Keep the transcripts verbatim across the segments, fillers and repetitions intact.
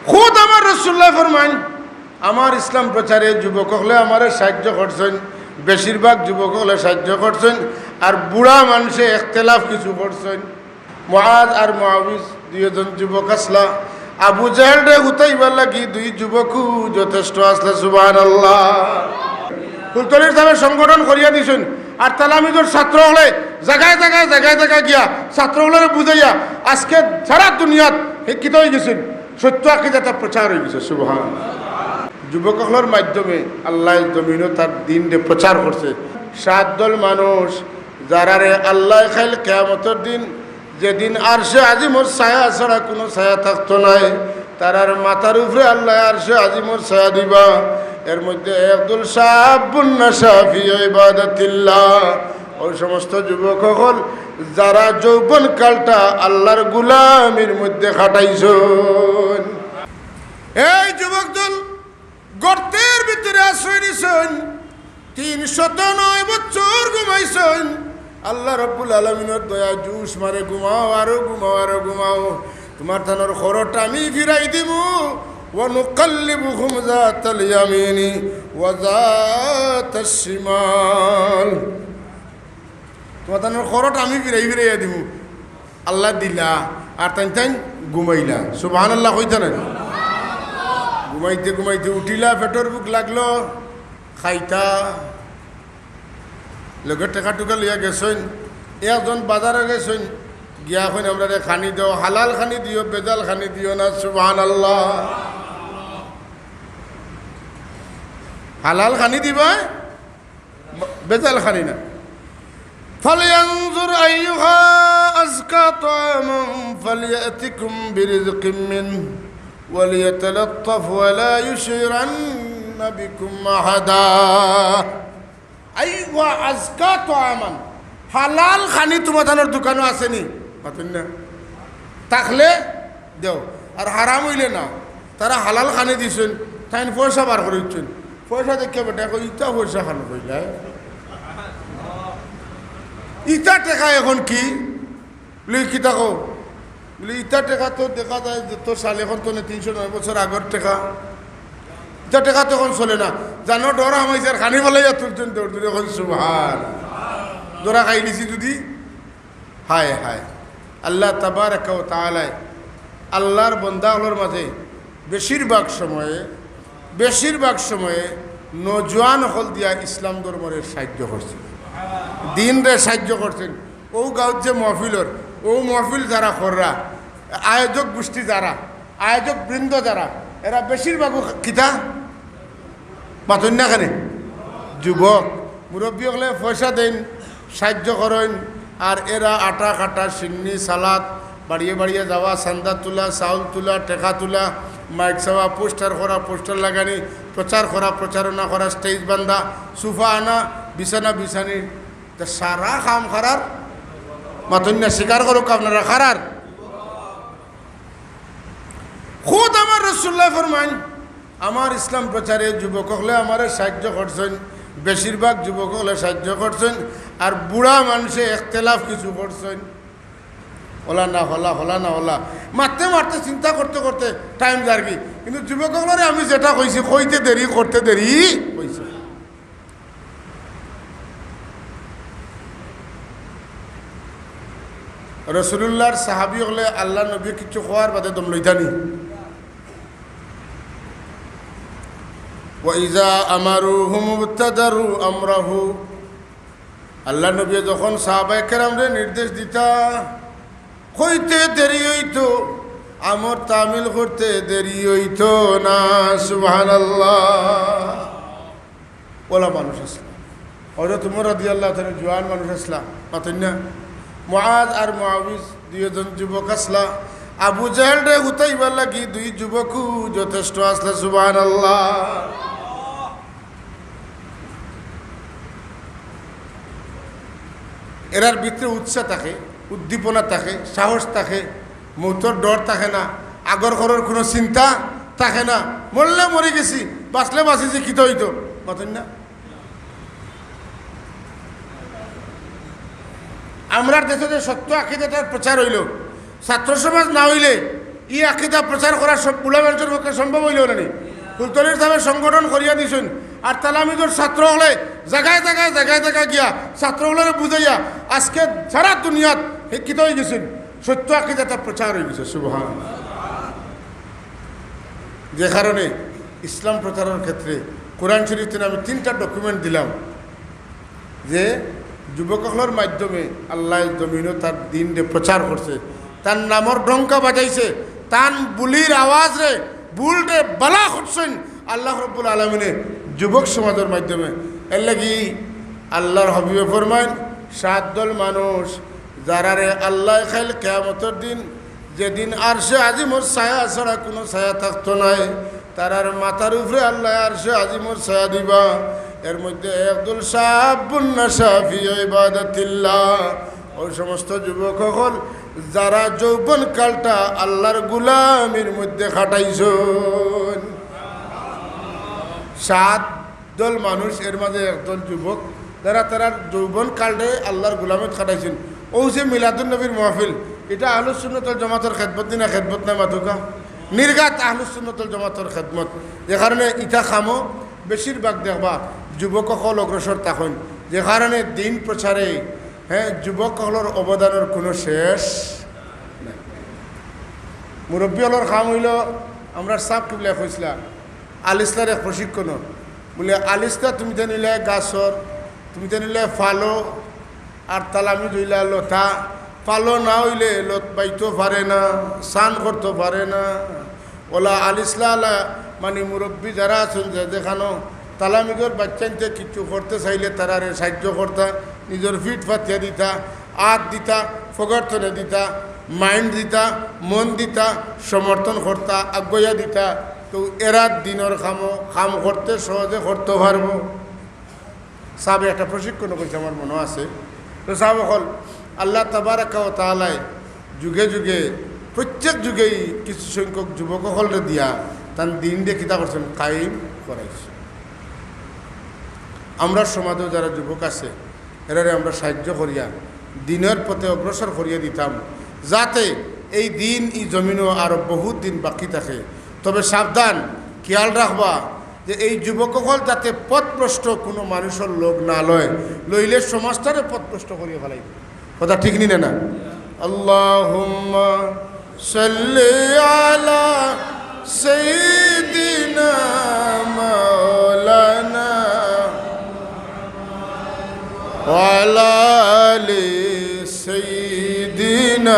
খুদ আমার রাসুলুল্লায় ফরমাইন, আমার ইসলাম প্রচারে যুবক অকলে আমারে সাইয্য করছইন, বেশিরভাগ যুবক অকলে সাইয্য করছইন, আর বুড়া মানষে একতেলাফ কিছু করছইন। মুআজ আর মুআবিজ দুইজন যুবক আছলা। আবু জেহেলরে হুতাইবার লাগি দুই যুবকউ যথেষ্ট আছলা। সুবহানাল্লাহ। ফুলতলির সাবে সংগঠন করিয়া দিছইন, আর তালামিজর ছাত্র অকলে জাগায় জাগায়, জাগায় জাগায় গিয়া ছাত্র অকলরে বুঝাইয়া আজকে সারা দুনিয়াত শিক্ষিত অইগেছইন, সত্য আকিদাটা প্রচার অইগেছে। সুবহানাল্লাহ। যুবক অকলর মাধ্যমে আল্লায় জমিনো তার দ্বীনরে প্রচার করছে। সাত দল মানুষ, যারারে আল্লায় কাইল কিয়ামতর দিন, যেদিন আরশে আজিমর ছায়া ছাড়া কুনু ছায়া থাকতো নায়, তারার মাথার উপরে আল্লায় আরশে আজিমর ছায়া দিবা। এর মধ্যে একদল শাবুন নাশা ফি ইবাদাতিল্লাহ, ওই সমস্ত যুবক অকল যারা যৌবন কালটা আল্লার গুলামির মধ্যে কাটাইছইন। এই যুবক দল গর্তের ভিতরে আশ্রয় নিছইন, তিনশত নয় বছর ঘুমাইছইন। আল্লাহ রব্বুল আলামিনর দয়া জুশ মারে, ঘুমাও, আরো ঘুমাও, আরো ঘুমাও। তুমার তানর খরট আমি ফিরাই দিমু। ওয়া নুকাল্লিবুহুম যাতাল ইয়ামিনি ওয়া যাতাশ শিমাল। তুমার তানর খরট আমি ফিরাই ফিরাইয়া দিমু। আল্লায় দিলা, আর তাইন তাইন ঘুমাইলা। সুবহানাল্লাহ কইতা নায়? ঘুমাইতে ঘুমাইতে উঠিলা, পেটর ভুক লাগলো, খাইতা। লগে টেকা টুকা লইয়া গেছইন। একজন বাজারো গেছইন, গিয়া কইন, "আমরারে খানি দেও, হালাল খানি দিও, বেজাল খানি দিও না।" সুবহানাল্লাহ। হালাল খানি দিবায়, বেজাল খানি না। فلينظر أيها أزكى طعاما فليأتكم برزق منه وليتلطف ولا يشعرن بكم أحدا। أيها أزكى طعاما, হালাল খানি তুমার তানর দোকানো আছে নি? মাতইন না। থাকলে দেও, আর হারাম অইলে না। তারা হালাল খানি দিছইন, তাইন পয়সা বার করি দিছইন। পয়সা দেখিয়া বেটায় কয়, "ইতা পয়সা খান কইলা? ইতা টেকা এখন কি?" বলে, "কিতা কও?" বলে, "ইতা টেকা তো দেখা যায় যে তোর সাল এখন তো নে তিনশো নয় বছর আগর টেকা। ইতা টেকা তো এখন চলে না।" জানো, ডর হামাইছে আর খানি ফালাইয়া তুলছইন দৌড় দৌড়, এখন সুবহান। ধরা খাইলিছি যদি হায় হায়। আল্লাহ তাবারাকা ওয়া তাআলায় আল্লাহর বন্দা অকলর মাঝে বেশিরভাগ সময়ে, বেশিরভাগ সময়ে নওজোয়ান অকল দিয়া ইসলাম ধর্মরে সাইয্য করছইন, দ্বীনরে সাইয্য করছইন। অউ গাউত যে মহফিল অর, অউ মহফিল যারা কররা, আয়োজক গোষ্ঠী যারা, আয়োজক বৃন্দ যারা, এরা বেশিরভাগ কিতা মাতইন না কেনে? যুবক। মুরব্বি অকলে পয়সা দেইন, সাইয্য করইন, আর এরা আটা কাটা, শিন্নি, সালাদ, বাড়িয়ে বাড়িয়ে যাওয়া, চান্দা তুলা, চাউল তুলা, টেকা তুলা, মাইক চাওয়া, পোস্টার করা, পোস্টার লাগানি, প্রচার করা, প্রচারণা করা, স্টেজ বান্ধা, সোফা আনা, বিছানা বিছানি, তে সারা কাম কারার? মাতইন না, স্বীকার করউক্কা আপনারা, কারার? খুদ আমার রাসুলুল্লায় ফরমাইন, আমার ইসলাম প্রচারে যুবক অকলে আমারে সাইয্য করছইন, বেশিরভাগ যুবক অকলে সাইয্য করছইন, আর বুড়া মানষে একতেলাফ কিছু করছইন। অলা না অলা, অলা না অলা, মাততে মাততে, চিন্তা করতে করতে টাইম যারগি। কিন্তু যুবক অকলরে আমি যেটা কইছি, কইতে দেরি, করতে দেরি অইছে। রাসুলুল্লাহর সাহাবি অকলে আল্লাহর নবীয়ে কিচ্ছু কওয়ার বাদে দম লইতা নি? وإذا أمروه ابتدروا أمره। আল্লাহর নবীয়ে যখন সাহাবায়ে কেরামরে নির্দেশ দিতা, কইতে দেরি অইতো, আমর তামিল করতে দেরি অইতো না। সুবহানাল্লাহ। অলা মানুষ আছলা। হযরত উমর রাদিয়াল্লাহু তাআলা জোয়ান মানুষ আছলা, মাতইন না? মুআজ আর মুআবিজ দুইজন যুবক আছলা। আবু জেহেলরে হুতাইবার লাগি দুই যুবকউ যথেষ্ট আছলা। সুবহানাল্লাহ। এরার ভিতরে উৎসাহ থাকে, উদ্দীপনা থাকে, সাহস থাকে, মউতর ডর থাকে না, আগর খরর কুনু চিন্তা থাকে না। মরলে মরি গেছি, বাঁচলে বাঁচিছি, কিতা অইতো? মাতইন না? আমরার দেশো যে সত্য আকিদাটার প্রচার অইলো, ছাত্র সমাজ না অইলে ই আকিদা প্রচার করা সব বুড়া মানুষের পক্ষে সম্ভব অইলো না নি? ফুলতলির সাবে সংগঠন করিয়া দিছইন, আর তালামিজর ছাত্র অকলে জাগায় জাগায়, জাগায় জাগায় গিয়া ছাত্র অকলরে বুঝাইয়া আজকে সারা দুনিয়াত শিক্ষিত অইগেছইন, সত্য আকিদাটা প্রচার অইগেছে। সুবহানাল্লাহ। যে কারণে ইসলাম প্রচারর ক্ষেত্রে কোরআন শরীফ থনে আমি তিনটা document দিলাম, যে যুবক অকলর মাধ্যমে আল্লায় জমিনো তার দ্বীনরে প্রচার করছে, তার নামর ডঙ্কা বাজাইছে, তান বুলির আওয়াজরে, বুলরে বালা করছইন আল্লাহ রব্বুল আলামিনে যুবক সমাজর মাধ্যমে। এরলাগি আল্লাহর হাবিবে ফরমাইন, সাত দল মানুষ, যারারে আল্লায় কাইল কিয়ামতর দিন, যেদিন আরশে আজিমর ছায়া ছাড়া কুনু ছায়া থাকতো নায়, তারার মাথার উপরে আল্লায় আরশে আজিমর ছায়া দিবা। এর মধ্যে একদল শাব্বুন নাশা ফি ইবাদাতিল্লাহ, অউ সমস্ত যুবক অকল যারা যৌবন কালটা আল্লাহর গুলামির মধ্যে কাটাইছইন। সাত দল মানুষ, এর মাঝে একদল যুবক, যারা তারার যৌবন কালরে আল্লাহর গুলামিত কাটাইছইন। অউ যে মিলাদুন নবীর মাহফিল, ইটা আহলুস সুন্নাত ওয়াল জামাতর খেদমত নি না? খেদমত নায় মাতুক্কা? নির্ঘাত আহলুস সুন্নাত ওয়াল জামাতর খেদমত। যে কারণে ইটা কামো বেশিরভাগ দেখবা যুবক অকল অগ্রসর থাকইন, যে কারণে দ্বীন প্রচারে, হ্যাঁ, যুবক অকলর অবদানর কুনু শেষ নাই। মুরব্বি অকলর কাম অইলো, আমরার সাব কিবলায় কইছলা, আলিসলার এক প্রশিক্ষণ, বুলে, "আলিসলা তুমি তাইন অইলায় গাছর, তুমি তাইন অইলায় ফালো, আর তালামিজ অইলা লতা, ফালো না অইলে লত বাইতো পারে না, ছান করতো পারে না।" অলা আলিসলা আলা, মানি মুরব্বি যারা আছইন, যে যেখানো তালামিজর বাইচ্চাইন্তে কিচ্ছু করতে চাইলে তারারে সাইয্য করতা, নিজর ফিট ফাতিয়া দিতা, আত দিতা, ফগর থনে দিতা, mind দিতা, মন দিতা, সমর্থন করতা, আগুয়াইয়া দিতা, তো এরা দ্বীনর কামো, কাম করতে সহজে করতো পারবো। সাবে একটা প্রশিক্ষণ কইছে, আমার মনো আছে। তো সাব অকল, আল্লাহ তাবারাকা ওয়া তাআলায় যুগে যুগে, প্রত্যেক যুগেই কিছু সংখ্যক যুবক অকলরে দিয়া তান দ্বীনরে কিতা করছইন, কায়েম করাইছইন। আমরার সমাজো যারা যুবক আছে, এরারে আমরা সাইয্য করিয়া দ্বীনর পথে অগ্রসর করিয়া দিতাম, যাতে এই দ্বীন ই জমিনো আরো বহুত দিন বাকি থাকে। তবে সাবধান, খিয়াল রাখবা যে এই যুবক অকল যাতে পথভ্রষ্ট কুনু মানুষর লগ না লয়, লইলে সমাজটারে পথভ্রষ্ট করিয়া ফালাইবো। কথা ঠিক নি না? না, আল্লাহুম্মা সাল্লি আলা সাইয়্যিদিনা মাওলানা ওয়া আলা আলি সাইয়্যিদিনা।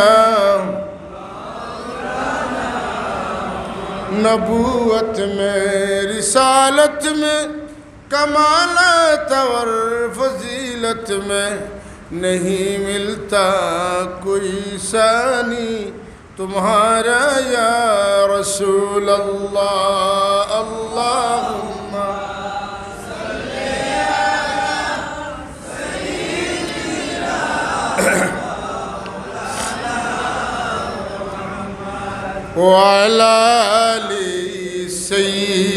نبوت میں، رسالت میں، کمالات اور فضیلت میں نہیں ملتا کوئی ثانی تمہارا یا رسول اللہ۔ اللہم وعلى آل سيدنا।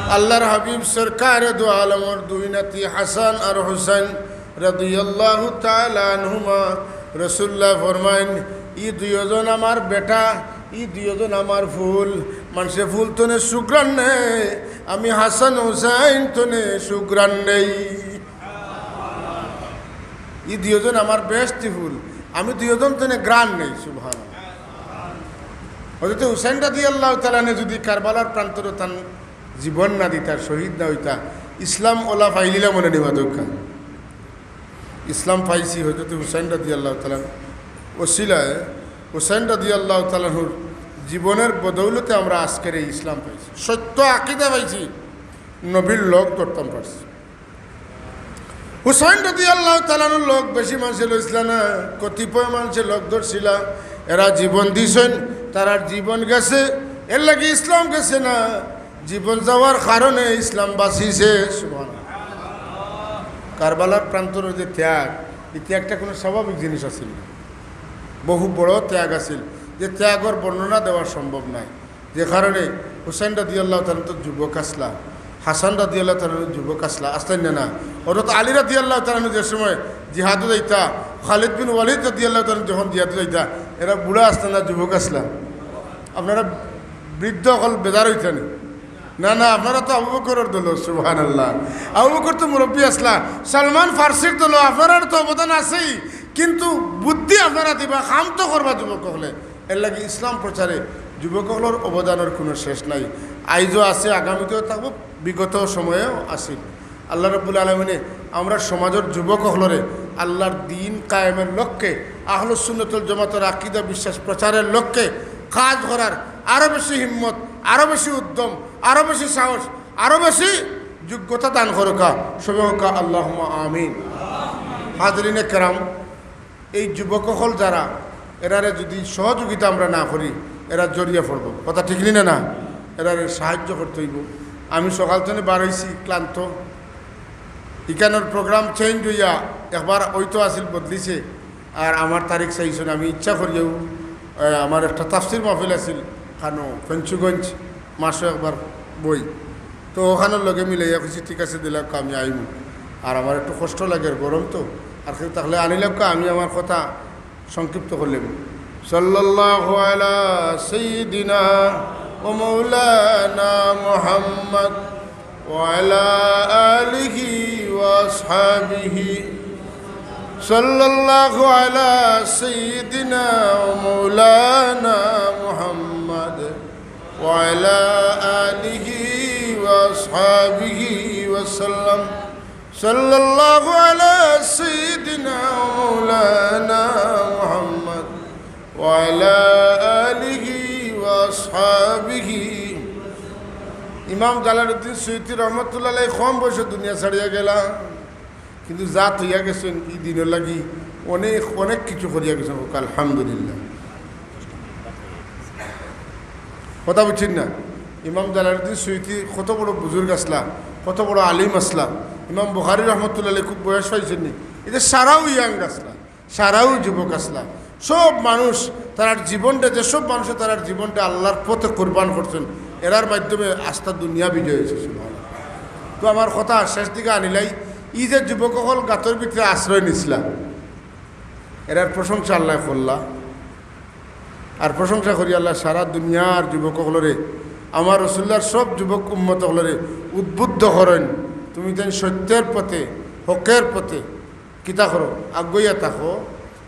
আল্লাহর হাবিব সরকারে দু আলমর দুই নাতি হাসান আর হুসাইন রাদিয়াল্লাহু তাআলা আনহুমা, রাসূলুল্লাহ ফরমাইন, "ই দুইজন আমার বেটা, ই দুইজন আমার ফুল।" মানষে ফুল থনে সুঘ্রাণ নেয়, আমি হাসান হুসাইন থনে সুঘ্রাণ নেই। ই দুইজন আমার বেহেশতি ফুল, আমি দুইজন থনে ঘ্রাণ নেই। সুবহানাল্লাহ। হযরতে হুসাইন রাদিয়াল্লাহু তাআলা আনহু যদি কারবালার প্রান্তরে তান জীবন না দিতা, শহীদ না অইতা, ইসলাম অলা পাইলিলাম অনে নি মাতুক্কা। ইসলাম পাইছি হযরতে হুসাইন রাদিয়াল্লাহু তাআলা আনহুর ওসিলায়, হুসাইন রাদিয়াল্লাহু তাআলা আনহুর জীবনের বদৌলতে আমরা আজকের এই ইসলাম পাইছি, সত্য আকিদা পাইছি, নবীর লগ ধরতাম পারছি। হুসাইন রাদিয়াল্লাহু তাআলা আনহুর লগ বেশি মানষে লইছিলা না, কতিপয় মানষে লগ ধরছিলা। এরা জীবন দিছইন, তারার জীবন গেছে, এরলাগি ইসলাম গেছে না। জীবন যাওয়ার কারণে ইসলাম বাঁচিছে। সুবহানাল্লাহ। কারবালার প্রান্তর যে ত্যাগ, এই ত্যাগটা কোনো স্বাভাবিক জিনিস আছিল না, বহু বড় ত্যাগ আছিল, যে ত্যাগর বর্ণনা দেওয়া সম্ভব নয়। যে কারণে হুসাইন রাদিয়াল্লাহু তাআলা তো যুবক আসলা, হাসান রাদিয়াল্লাহু তাআলা আনহু যুবক আছলা, আছলা না, না? হযরত আলী রাদিয়াল্লাহু তাআলা আনহু যে সময় জিহাদো যাইতা, খালিদ বিন ওয়ালিদ রাদিয়াল্লাহু তাআলা আনহু যখন জিহাদো যাইতা, এরা বুড়া আছলা না যুবক আছলা? আপনারা বৃদ্ধ অকল বেজার অইতা নি? না, না, আপনারা তো আবু বকরর দল, সুবহানাল্লাহ। আবু বকর তো মুরব্বী আছলা, সালমান ফার্সির দল, আপনারার তো অবদান আছেই, কিন্তু বুদ্ধি আপনারা দিবা, কাম তো করবা যুবক অকলে। এর লাগি ইসলাম প্রচারে যুবক অকলর অবদানর কুনু শেষ নাই। আইজও আছে, আগামীতেও থাকবো, বিগত সময়েও আছিল। আল্লাহ রাব্বুল আলামিনে আমরার সমাজর যুবক অকলরে আল্লাহর দ্বীন কায়েমর লক্ষ্যে, আহলুস সুন্নাত ওয়াল জামাতর আকীদা বিশ্বাস প্রচারর লক্ষ্যে কাজ করার আরো বেশি হিম্মত, আরো বেশি উদ্যম, আরো বেশি সাহস, আরো বেশি যোগ্যতা দান করুক্কা। সবে কউক্কা আল্লাহুম্মা আমিন। হাজিরিনে কেরাম, এই যুবক অকল যারা, এরারে যুদি সহযোগিতা আমরা না করি, এরা জড়িয়া পড়বো। কথা ঠিক নি না, না? এরারে সাহায্য করতে অইবো। আমি সকাল থনে বার অইছি, ক্লান্ত। ইখানোর program change অইয়া একবার অইতো আছিল, বদলিছে। আর আমার তারিখ চাইছইন, আমি ইচ্ছা করিয়াউ, আহ, আমার একটা তাফসির মাহফিল আছিল, কানো ফেঞ্চুগঞ্জ, মাসো একবার বই। তো অখানোর লগে মিলাইয়া কইছি, ঠিক আছে, দিলাউক্কা, আমি আইমু। আর আমার একটু কষ্ট লাগের, গরম তো। আর কেউ থাকলে আনিলাউক্কা, আমি আমার কথা সংক্ষিপ্ত করলাম। সাল্লাল্লাহু আলা সাইয়্যিদিনা ওয়া মাওলানা মুহাম্মদ ওয়া আলা আলিহি ওয়া আসহাবিহি। সাল্লাল্লাহু আলা সাইয়্যিদিনা ওয়া মাওলানা মুহাম্মদ ওয়া আলা আলিহি ওয়া আসহাবিহি ওয়া সাল্লাম। সাল্লাল্লাহু আলা সাইয়্যিদিনা ওয়া মাওলানা মুহাম্মদ ওয়া আলা আলিহি ওয়া আসহাবিহি। ইমাম জালালউদ্দিন সুয়ুতী রহমতুল্লাহ আলাইহি কম বয়সে দুনিয়া ছাড়িয়া গেলা, কিন্তু যা থইয়া গেছইন ই দ্বীনর লাগি অনেক, অনেক কিছু করিয়া গেছইন। কউক্কা আলহামদুলিল্লাহ। কথা বুঝছইন না? ইমাম জালালউদ্দিন সুয়ুতী কত বড় বুজুর্গ আছলা, কত বড় আলিম আছলা। ইমাম বুখারী রহমতুল্লাহ আলাইহি খুব বয়স পাইছইন নি? ইতা সারাউ young আছলা, সারাউ যুবক আছলা। সব মানুষ তারার জীবনটা, যেসব মানুষে তারার জীবনটা আল্লাহর পথে কুরবান করছইন, এরার মাধ্যমে আস্তা দুনিয়া বিজয় অইছে। সুবহানাল্লাহ। তো আমার কথা শেষ দিকে আনিলাই, ই যে যুবক অকল গাতর ভিতরে আশ্রয় নিছলা, এরার প্রশংসা আল্লায় করলা। আর প্রশংসা করি আল্লায় সারা দুনিয়ার যুবক অকলরে, আমার রসুলুল্লাহর সব যুবক উম্মত অকলরে উদ্বুদ্ধ করইন, তুমি তাইন সত্যর পথে, হকর পথে কিতা করো, আগুয়াইয়া থাকো।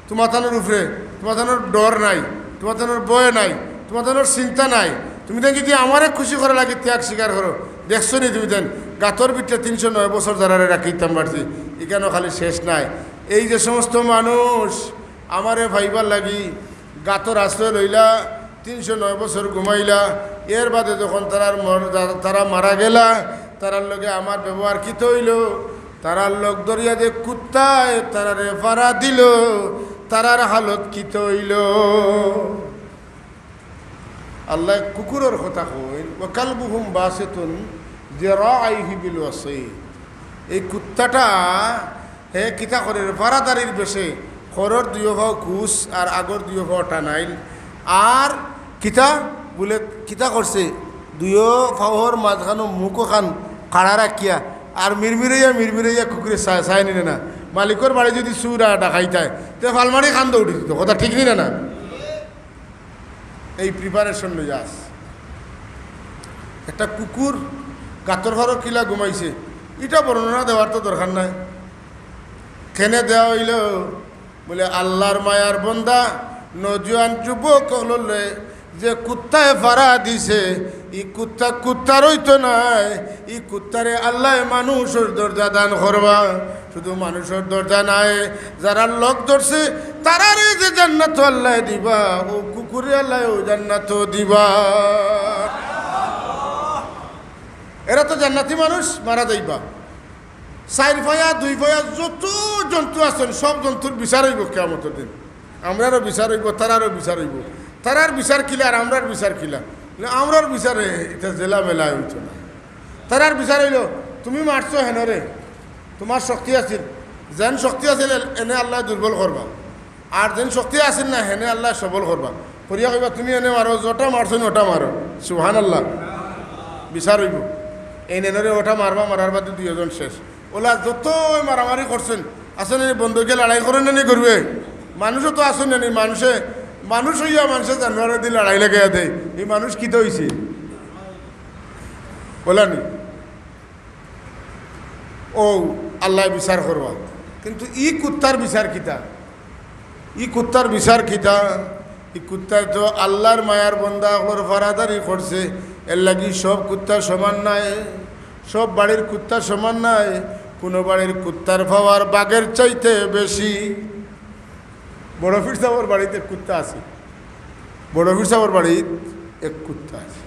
তুমাতানর উপরে, তুমাতানর ডর নাই, তুমাতানর ভয় নাই, তুমাতানর চিন্তা নাই। তুমি তাইন যুদি আমারে খুশি করার লাগি ত্যাগ স্বীকার করো, দেখছো নি তুমি তাইন গাতর ভিতরে তিনশো নয় বছর যারারে রাখিতাম পারছি, ইখানো খালি শেষ নাই। এই যে সমস্ত মানুষ আমারে পাইবার লাগি গাতর আশ্রয় লইলা, তিনশো নয় বছর ঘুমাইলা, এর বাদে যখন তারার মর-, তারা মারা গেলা, তারার লগে আমার ব্যবহার কিতা অইলো? তারার লগ ধরিয়া যে কুত্তায় তারারে ফাড়া দিলো, তারার হালত কিতা অইলো? আল্লায় কুকুরর কথা কইন, "ওয়া কালবুহুম বাসিতুন যিরাইহি বিল ওয়াসিদ।" এই কুত্তাটা হে কিতা করের, ফাড়াদারির বেশে খরর দুইও পাও কুচ আর আগর দুইও পাও টানাইল। আর কিতা বুলে, কিতা করছে, দুইও পাওর মাঝখানো মুখ অখান খাড়া রাখিয়া আর মিরমিরাইয়া, মিরমিরাইয়া কুকুরে চায়, চায় নি না? মালিকর বাড়ি যুদি চুর আর ডাকাইত আয়, তে ফালমারি খান দৌড়ি দিত। কথা ঠিক নি না? এই preparation লইয়া আছে। একটা কুকুর গাতর ফাড়ো কিলা ঘুমাইছে, ইটা বর্ণনা দেওয়ার তো দরকার নাই। কেনে দেওয়া অইলো? বুলে, আল্লার মায়ার বন্দা, নওজোয়ান যুবক অকলরে যে কুত্তায় ফাড়া দিছে, ই কুত্তা কুত্তার অইতো নায়, ই কুত্তারে আল্লায় মানুষর দরজা দান করবা। শুধু মানুষর দরজা নায়, যারার লগ ধরছে, তারারে যে জান্নাত আল্লায় দিবা, অউ কুকুরে আল্লায় অউ জান্নাতও দিবা। এরা তো জান্নাতি মানুষ, মারা যাইবা। চাইর পায়া, দুই পায়া যত জন্তু আছইন, সব জন্তুর বিচার অইবো কিয়ামতর দিন। আমরারও বিচার অইবো, তারারও বিচার অইবো। তারার বিচার কিলা আর আমরার বিচার কিলা? বুলে, আমরার বিচারে ইটা জেলা মেলা অইতো না। তারার বিচার অইলো, তুমি মারছো হেনরে, তুমার শক্তি আছিল, যেন শক্তি আছিল, এনে আল্লায় দুর্বল করবা, আর যেন শক্তি আছিল না, হেনে আল্লায় সবল করবা। করিয়া কইবা, তুমি এনে মারো, যেটা মারছো নি, ওটা মারো। সুবহানাল্লাহ। বিচার অইবো। এই নেনরে ওটা মারবা, মারার বাদে দুইজন শেষ। ওলা যত মারামারি করছইন, আছইন নি বন্দুকে লড়াই করইন না নি গরুয়ে? মানুষও তো আছইন না নি, মানুষে, মানুষ অইয়া মানুষে জানোয়ারেদি লড়াই লাগাইয়া দেয়, ই মানুষ কিতা অইছে? ওলা নি? অউ আল্লায় বিচার করবা। কিন্তু ই কুত্তার বিচার কিতা? ই কুত্তার বিচার কিতা? ই কুত্তায় তো আল্লার মায়ার বন্দা অকলর ফারাদারি করছে। এরলাগি সব কুত্তা সমান নায়, সব বাড়ির কুত্তা সমান নায়। কুনু বাড়ির কুত্তার পাওয়ার বাঘর চাইতে বেশি। বড় পীর সাবর বাড়িত এক কুত্তা আছে, বড় পীর সাবর বাড়িত এক কুত্তা আছে।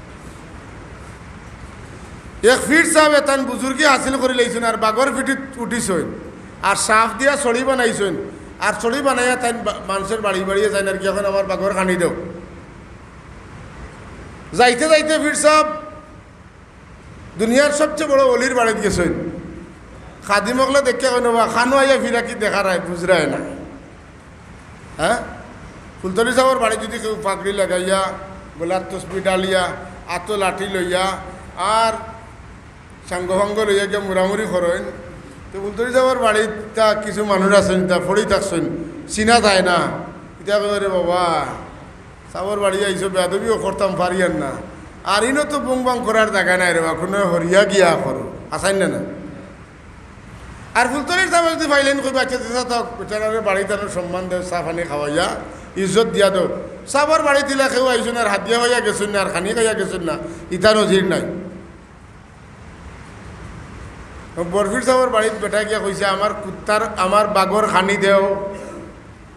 এক পীর সাবে তান বুজুর্গি হাসিল করি লাইছইন আর বাঘর পিঠিত উঠিছইন, আর সাপ দিয়া ছড়ি বানাইছইন, আর ছড়ি বানাইয়া তাইন বা-, মানষর বাড়ি বাড়িয়ে যাইন আর কি, "অখন আমার বাঘর খানি দেও।" যাইতে যাইতে পীর সাব দুনিয়ার সবচেয়ে বড় অলির বাড়িত গেছইন। খাদিম অকলে দেখিয়া কইন, "বা, খানো আইয়া ফিরাকি দেখারায়, বুঝরায় না।" হ্যাঁ? ফুলতলি সাবর বাড়িত যদি কেউ পাগড়ি লাগাইয়া, গলাত তসবি ডালিয়া, আতো লাঠি লইয়া, আর সাঙ্গ ফাঙ্গ লইয়া গিয়া মুড়ামুড়ি করইন, তো ফুলতলি সাবর বাড়িত তা কিছু মানুষ আছইন, তা পড়ি থাকছইন, চিনা যায় না। ইতা কইবা, "রে বাবা, সাবর বাড়ি আইছো, বেয়াদবিও করতাম পারি আর না। আর ইনো তো বুং বাং করার জাগা নাই রে বা, কুনু হরিয়া গিয়া করো।" আছইন না, না? আর ফুলতলির সাবে যদি পাইলেন, কইবা, "আচ্ছা, চাচা, তো বেচারারে বাড়িত আনো, সম্মান দেও, চা পানি খাওয়াইয়া, ইজ্জত দিয়া দেও।" সাবর বাড়িত ইলা কেউ আইছইন আর হাদিয়া পাইয়া গেছইন না, আর খানি খাইয়া গেছইন না, ইতা নজির নাই। বড় পীর সাবর বাড়িত বেটা গিয়া কইছে, "আমার কুত্তার, আমার বাঘর খানি দেও।"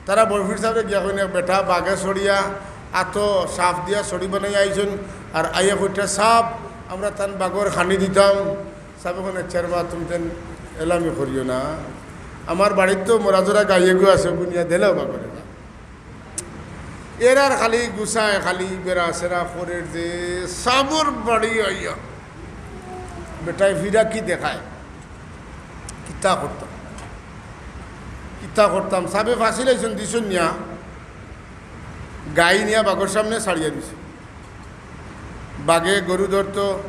তারা বড় পীর সাবরে গিয়া কইন, "বেটা, বাঘে ছড়িয়া, আতো সাপ দিয়া ছড়ি বানাইয়া আইছইন, আর আইয়া কইতা, 'সাব, আমরা তান বাঘর খানি দিতাম।'" সাবে কইন, "আচ্ছা রে বা, তুমি তেন এলামি করিও না, আমার বাড়িত তো মরাজরা গাই এগু আছে, গুনিয়া দিলেও বাঘরে না।" এরার খালি গুছায়, খালি বেড়া সেরা করের যে সাবর বাড়ি আইয়া বেটায় ফিরাকি দেখায়, "কিতা করতাম, কিতা করতাম?" সাবে ফাঁসি লাইছইন, দিছইন নিয়া, গাই নিয়া বাঘর সামনে ছাড়িয়া দিছে। বাঘে গরু ধরতো,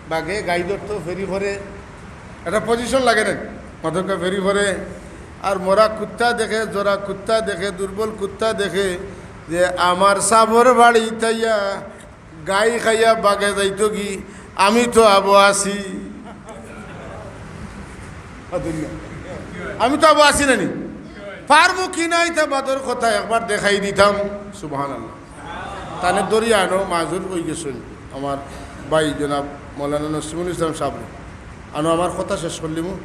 বাঘে গাই ধরতো, ফেরি করে। একটা পজিশন লাগে না, মাদকা ফেরি করে। আর মরা কুত্তা দেখে, জরা কুত্তা দেখে, দুর্বল কুত্তা দেখে যে আমার সাবর বাড়িত আইয়া গাই খাইয়া বাঘে যাইতো কি, আমি তো আবো আছি। আমি তো আবো আছি না নি? পারমু কি না ইতা বাদর কথা, একবার দেখাই দিতাম। সুবহানাল্লাহ। তানে ধরিয়া আনো, মাজুর অই গেছইন আমার ভাই জনাব মৌলানা নসিমুল ইসলাম সাবরে। আনো, আমার কথা শেষ করলিমু।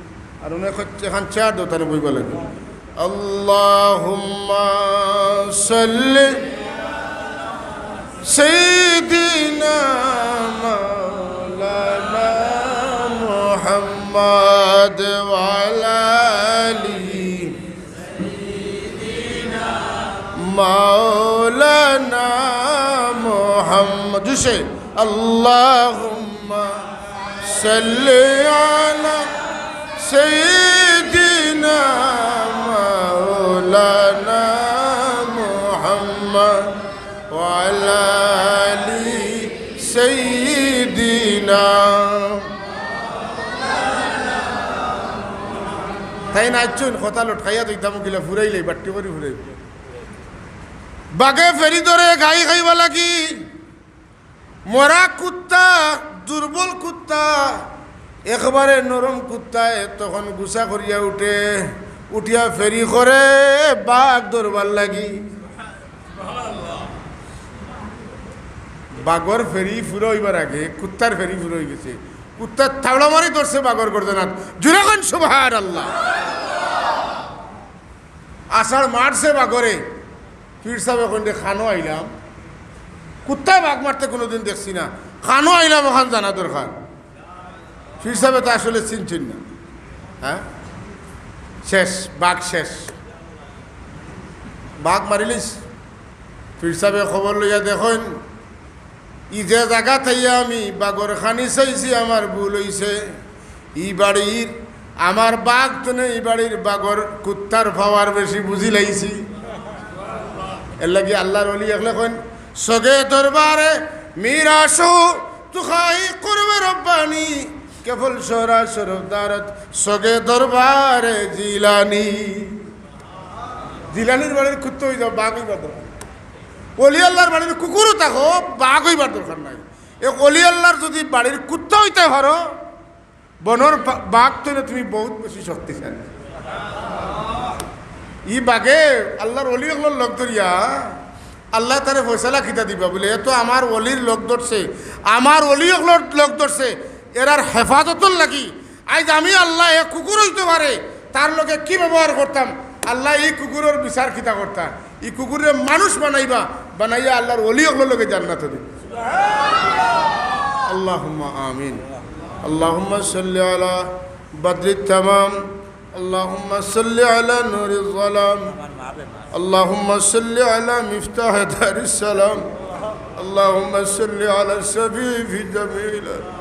আর অনেক হচ্ছে, এখান চেয়ার দেও, তানে বইবা লাগে। আল্লাহুম্মা সাল্লি সাইয়্যিদিনা মাওলানা মুহাম্মদ ওয়া আলা আলি মাওলানা মুহাম্মদ। জুসে, আল্লাহুম্মা সাল্লি আলা সাইয়্যিদিনা মাওলানা মুহাম্মদ ওয়া আলা আলি সাইয়্যিদিনা। তাইন আইছইন, কথা লটকাইয়া দিতাম, কিলা ফুরাইলে, বাট্টি করি ফুরাইলে। বাঘে ফেরি ধরে গাই খাইবা লাগি। মরা কুত্তা, দুর্বল কুত্তা, একবারে নরম কুত্তায় তখন গুসা করিয়া উঠে, উঠিয়া ফেরি করে বাঘ ধরবার লাগি। বাঘর ফেরি ফুরা অইবার আগে কুত্তার ফেরি ফুরা অই গেছে। কুত্তা থাবড়া মারি ধরছে বাঘর গর্দনাত। জুরে কইন সুবহানাল্লাহ। আছাড় মারছে বাঘরে। পীর সাবে কইন দে, "খানো আইলাম।" কুত্তায় বাঘ মারতে কুনুদিন দেখছি না। "খানো আইলাম" অখান জানা দরকার। পীর সাবে তো আসলে চিনছইন না। হ্যাঁ? শেষ, বাঘ শেষ। বাঘ মারিলিছ। পীর সাবে খবর লইয়া দেখইন, "ই যে জাগাত আইয়া আমি বাঘর খানি চাইছি, আমার ভুল অইছে। ই বাড়ির আমার বাঘ তনে ই বাড়ির বাঘর কুত্তার পাওয়ার বেশি বুঝি লাইছি।" এরলাগি আল্লার অলি অকলে কইন, "সগে দরবারে মিরাশু তু খাই কুরবে রব্বানি।" কেবল সরা সরফদারত সগে দরবারে জিলানি। জিলানির বাড়ির কুত্তা অইযাও, বাঘ অইবার দরকার। অলি আল্লাহর বাড়ির কুকুরও থাকো, বাঘ অইবার দরকার নাই। এক অলি আল্লাহর যদি বাড়ির কুত্তা অইতে পারো, বনর বা-, বাঘ তনে তুমি বহুত বেশি শক্তিশালী। ই বাঘে আল্লাহর অলি অকলর লগ ধরিয়া আল্লায় তারে ফয়সালা কিতা দিবা বুলে, এ তো আমার অলির লগ ধরছে, আমার অলি অকলর লগ ধরছে, এরার হেফাজতর লাগি আইজ আমি আল্লায়, এ কুকুর অইতে পারে, তার লগে কি ব্যবহার করতাম, আল্লায় ই কুকুরর বিচার কিতা করতা, ই কুকুররে মানুষ বানাইবা, বানাইয়া আল্লাহর অলি অকলর লগে জান্নাতো দিবা। আল্লাহুম্মা আমিন। আল্লাহুম্মা সাল্লি আলা বাদরিত তামাম। اللهم صل على نور الظلام. اللهم صل على مفتاح دار السلام. اللهم صل على الشفيع في جميع الأمور.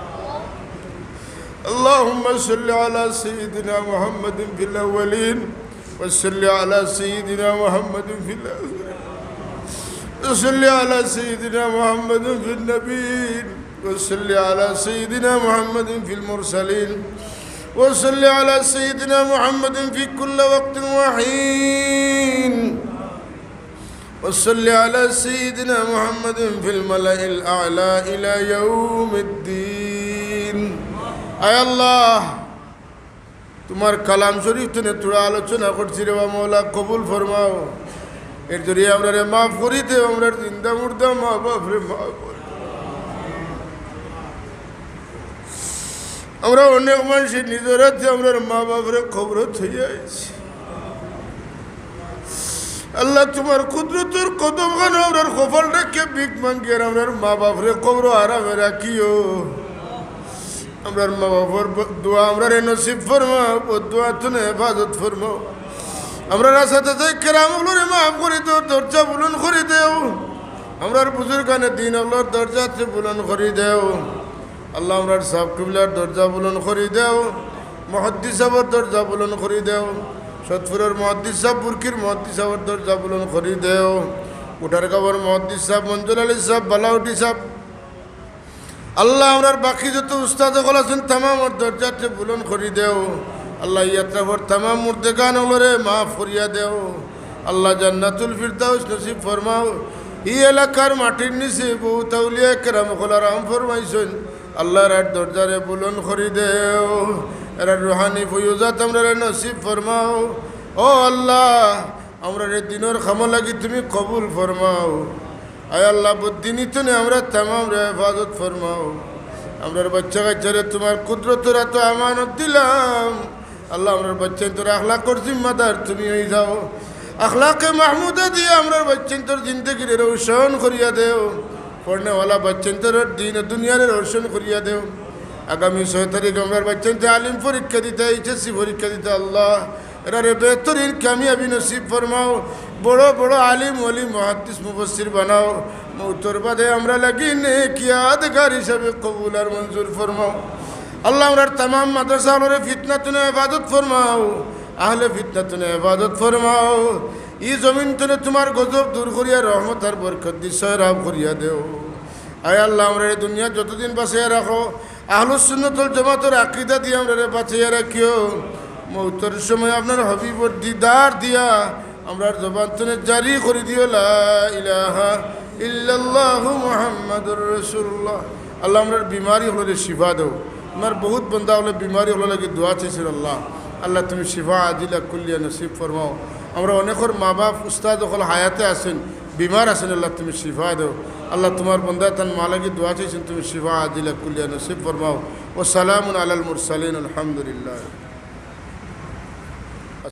اللهم صل على سيدنا محمد في الأولين، وصل على سيدنا محمد في الآخرين، وصل على سيدنا محمد في النبيين، وصل على سيدنا محمد في المرسلين، وصل على سيدنا محمد في كل وقت وحين، وصل على سيدنا محمد في الملأ الأعلى إلى يوم الدين. আয় আল্লাহ, তুমার কালাম শরীফ তনে থুড়া আলোচনা করছি রে বা মওলা, কবুল ফরমাও। এর জরিয়ে আমরারে মাফ করি দেও, আমরার জিন্দা মুর্দা মা বাপরে মাফ করি। আমরা অনেক মানষে নিজর আতে আমরার মা বাপরে কবরো থইয়া আইছি। আল্লাহ, তুমার কুদরতর কদমখানো আমরার কপালটাকে ভিক মাগি আর আমরার মা বাপরে কবরো আরামে রাখিও। আমরার মা বাপর ব-, দোয়া আমরারে নসিব ফরমাও, বদদোয়া তনে হেফাজত ফরমাও। আমরার আসাতিজা কেরাম অকলরে মাফ করি দেও, দরজা বুলন্দ করি দেও। আমরার বুজুর্গানে দিন অকলর দরজাতে বুলন্দ করি দেও। আল্লাহ, আমরার সাব কিবলার দরজা বুলন্দ করি দেও, মুহাদ্দিস সাবর দরজা বুলন্দ করি দেও, সতপুরর মুহাদ্দিস সাব, বুরকির মুহাদ্দিস সাবর দরজা বুলন্দ করি দেও, কুঠারগাঁওর মুহাদ্দিস সাব, মঞ্জুর আলী সাব, বালাউটি সাব, আল্লাহ, আমরার বাকি যত উস্তাদ অকল আছইন, তামামর দরজাতে বুলন্দ করি দেও। আল্লাহ, ই আতরাফর তামাম মুর্দেগান অকলরে মাফ করিয়া দেও। আল্লাহ, জান্নাতুল ফিরদাউস নসিব ফরমাও। ই এলাকার মাটির নিচে বহুত আউলিয়া কেরাম অকল আরাম ফরমাইছইন। আল্লাহ, এরার দরজারে বুলন্দ করি দেও। এরার রুহানি ফয়ুজাত আমরারে নসিব ফরমাও। ও আল্লাহ, আমরারে দিনর কামো লাগি তুমি কবুল ফরমাও। আয় আল্লাহ, বদদিনি তনে আমরার তামামরে হেফাজত ফরমাও। আমরার বাইচ্চা কাইচ্চারে তুমার কুদরতর আতো আমানত দিলাম। আল্লাহ, আমরার বাইচ্চাইন্তর আখলাকর জিম্মাদার তুমি অইযাও। আখলাকে মাহমুদা দিয়া আমরার বাইচ্চাইন্তর জিন্দেগিরে রৌশন করিয়া দেও। পড়নেওয়ালা বাইচ্চাইন্তর দিন ও দুনিয়ারে রৌশন করিয়া দেও। আগামী ছয় তারিখ আমরার বাইচ্চাইন্তে আলিম পরীক্ষা দিতা, এইচএসসি পরীক্ষা দিতা। আল্লাহ, এরারে বেহতরিন কামিয়াবি নসিব ফরমাও। বড় বড় আলিম, ওলি, মুহাদ্দিস, মুফাসসির বানাও। মউতর বাদে আমরার লাগি নেক ইয়াদগার হিসাবে কবুল আর মঞ্জুর ফরমাও। আল্লাহ, আমরার তামাম মাদ্রাসা অকলরে ফিতনা তনে হেফাজত ফরমাও, আহলে ফিতনা তনে হেফাজত ফরমাও। ই জমিন তনে তুমার গজব দূর করিয়া রহমত আর বরকত দি সয়রাব করিয়া দেও। আয় আল্লাহ, আমরারে দুনিয়াত যতদিন বাঁচাইয়া রাখো, আহলুস সুন্নাত ওয়াল জামাতর আকিদা দিয়া আমরারে বাঁচাইয়া রাখিও। মউতর সময় আপনার হাবিবর দিদার দিয়া আমরার জবান তনে জারি করি দিও, লা ইলাহা ইল্লাল্লাহু মুহাম্মাদুর রাসূলুল্লাহ। আল্লাহ, আমরার বিমারি অকলরে শিফা দেও। তুমার বহুত বন্দা অকলে বিমারি অকলর লাগি দোয়া চাইছইন আল্লাহ। আল্লাহ, তুমি শিফা আজিলা কুল্লিয়া নসিব ফরমাও। আমরার অনেকর মা বাপ, উস্তাদ অকল হায়াতে আছইন, বিমার আছইন, আল্লাহ, তুমি শিফা দেও। আল্লাহ, তুমার বন্দা তান মা লাগি দোয়া চাইছইন, তুমি শিফা আজিলা কুল্লিয়া নসিব ফরমাও। ওয়া সালামুন আলাল মুরসালিন, আলহামদুলিল্লাহ।